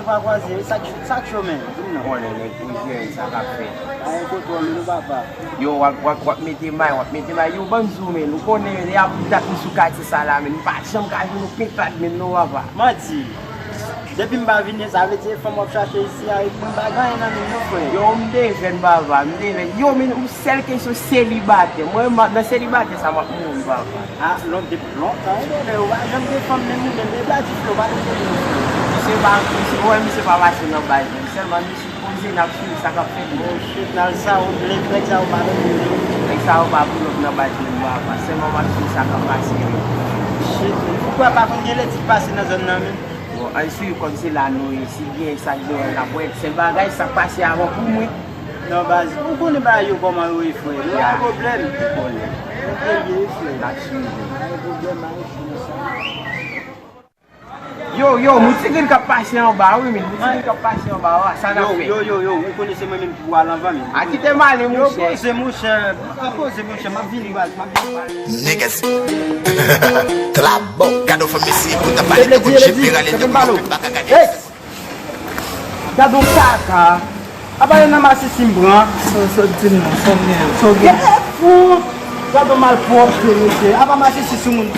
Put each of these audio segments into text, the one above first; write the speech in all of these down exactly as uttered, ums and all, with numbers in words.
Pa kwaze, sa k, sa k cho, men? Di m non. Konnen nèg pou jere sa k ap fèt. Pa gen kontwòl, non, papa. Yo, w ap, w ap, w ap mete may, w ap mete may. Yo, ban m di w, men, ou konnen, men, y ap dat m sou katye sa la, men, m pa janm ka jwenn okenn klak, men, non, papa. Manti. Depi m pa vini, sa vle di e fanm w ap chache isi a, epi m pa gen anyen nan men m, non, frè. Yo, m te jèn, papa, m te jèn. Yo, men, ou sèl kesyon selibatè. Mwen, m ap nan selibatè sa, m ap mouri, papa. A, lòt depi lontan, wi, men ou pa janm gen fanm menm ou menm, e Blatiflo pa t gen fanm. Misye pa, misye, wè, misye pa pase nan baz menm. Sèlman misye poze, n ap swiv sa k ap fèt. Oh shit, nan sa ou, nèg sa ou pa nan baz menm. Nèg sa ou pa pull up nan baz menm, papa. Sèlman m ap swiv sa k ap pase yo. Shit, ou kwè pa konn gen leti k pase nan zòn nan menm? Bon, ann swiv kòm se la nou ye. Si gen sa k gen an, n ap wè. Sèl bagay, sa k pase avan pou mwen. Non, baz, ou konnen bagay yo kòman yo ye, frè. Nou pa gen pwoblèm. Ou konnen. Ou konnen, frè. N ap swiv. Pa gen pwoblèm, pa gen pwoblèm. Yo, yo, moun ti grenn k ap pase anba, wi, men. Moun ti grenn k ap pase anba, wa, sa n ap fè? Yo, yo, yo, yo, ou konnen se mwen menm ki pou al anvan, men. A kite m ale, monchè. Yo, poze, monchè. A poze, monchè, m ap vini, baz, m ap vini. Niggas. Trabo, gado fè mesi, pou ta pale de kout jip, virale de kout jip, baka gade. Gad on kaka. Apa yo nan masisi m pran? Sa w sot di m nan, sa w gen? Sa w gen? Gad on fout! Gad on malpwòpte, mesye. Apa masisi sou moun.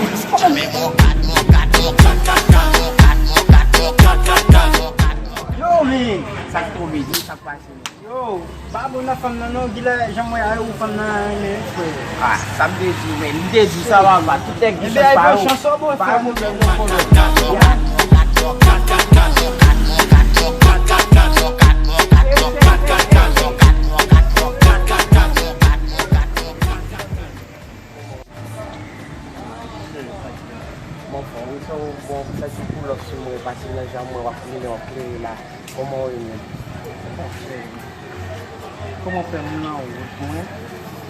Yo, men. Sa k tonbe, di sa k pase. Yo, pa bon nan fanm nan non, gilè jan m wè a yo, fanm nan renmen, frè. Ah, sa m te di w, men, m te di w sa, papa, tout nèg gen chans pa yo. Ebyen, chans ou bon, pa gen pwoblèm non, kolo. Bon, frè, m santi w bon, m santi w pull up sou mwen, pase nan jan mwen, w ap klere, w ap klere la. Kòman w ye menm? Kòman w fè m nan wout mwen,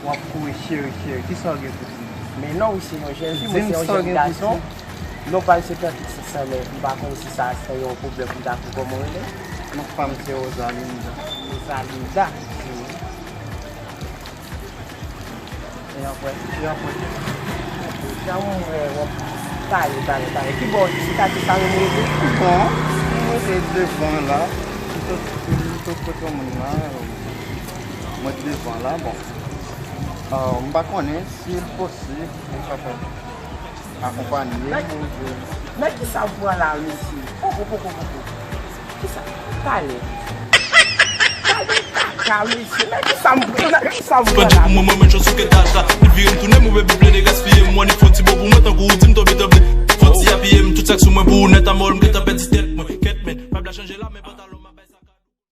w ap kouri cheri, cheri? Kisa w gen pou di m? Men non, ou se yon jèn fi, mwen se yon jèn gason. Non, pa se pran tout sens lan, men m pa konn si sa se yon pwoblèm pou m ta kouri. Kòman w rele? Non, pa m se Rosalinda. Rosalinda? E apre, e apre. Jan mwen wè w ap pale, pale, pale. Ki bò, se katye sa menm ou rete? Bon, mwen rete devan la. M te, m te kote moun la. Mwen devan la, bon. Ah, m pa konnen si l posib, m kapab akonpanye moun. Men kisa w pran la, mesye? Poko, poko, poko. Kisa? Talè. Talè kaka, mesye. Men kisa m pran la? Kisa m pran la? Pandi pou mwen, mwen, mwen, jan souke data. Li vire m tounen, move bib